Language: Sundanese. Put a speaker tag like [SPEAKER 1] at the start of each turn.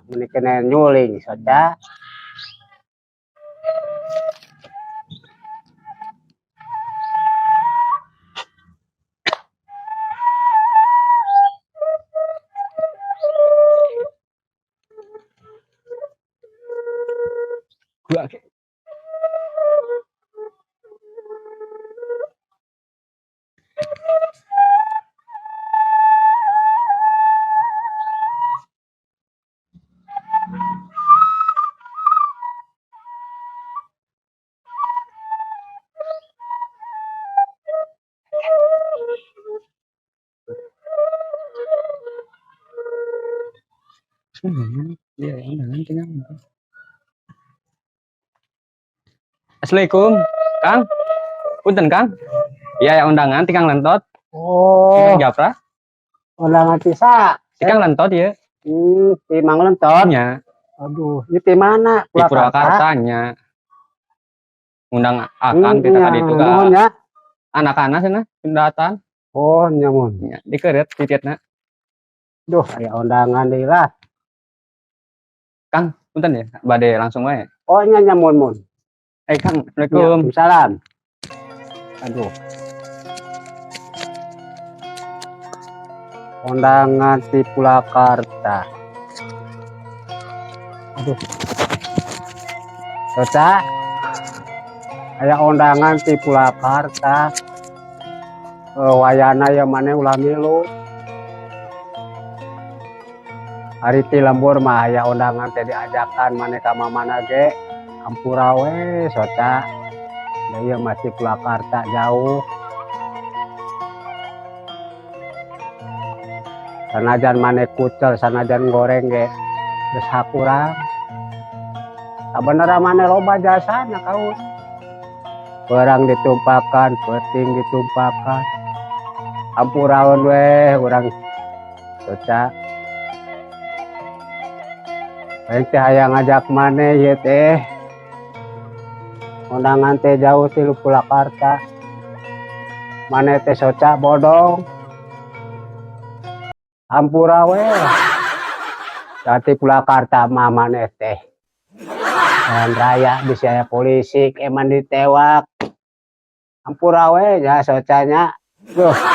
[SPEAKER 1] Meni kena nyuling soca.
[SPEAKER 2] Gua Iya, Assalamualaikum, Kang. Punten, Kang. Iya, ya undangan ti Kang Lentot.
[SPEAKER 1] Oh,
[SPEAKER 2] Kang Japra.
[SPEAKER 1] Undangan ti saha.
[SPEAKER 2] Ti Kang Lentot ya.
[SPEAKER 1] Ti Mang Lentot.
[SPEAKER 2] Nya,
[SPEAKER 1] Aduh, ini ti mana?
[SPEAKER 2] di Purwakarta nya. Undang Akang kita tadi itu ka
[SPEAKER 1] Nuhun ya.
[SPEAKER 2] Anak-anak sana datang.
[SPEAKER 1] Oh, nyamun.
[SPEAKER 2] Nya, dikeureut titikna.
[SPEAKER 1] Duh, aya undangan deui lah.
[SPEAKER 2] Kang, punten ya, bade langsung wae.
[SPEAKER 1] Oh, nya nyamun mun.
[SPEAKER 2] Eh, Kang, Assalamualaikum.
[SPEAKER 1] Salam. Aduh. Undangan di Purwakarta. Aduh. Soca. Aya undangan di Purwakarta. Eh, wayana ya maneh ulah milu. Ari ti lembur mah aya undangan teh diajakan maneh ka mamana ge. Ampura we, Soca. Da ieu masih Purwakarta jauh. Sanajan maneh kucel, sanajan goreng ge geus hakurang. Sabenerna maneh loba jasana kaun. Perang ditumpakan, peuting ditumpakan. Ampuraeun we urang, Soca. Aing teh hayang ngajak maneh ieu teh. Undangan teh jauh ti Purwakarta. Maneh teh, Soca, bodong. Ampura we. Ti Purwakarta mah maneh teh. Jalan raya bisa aya polisi, eman ditewak. Ampura we ya, Socanya. Duh.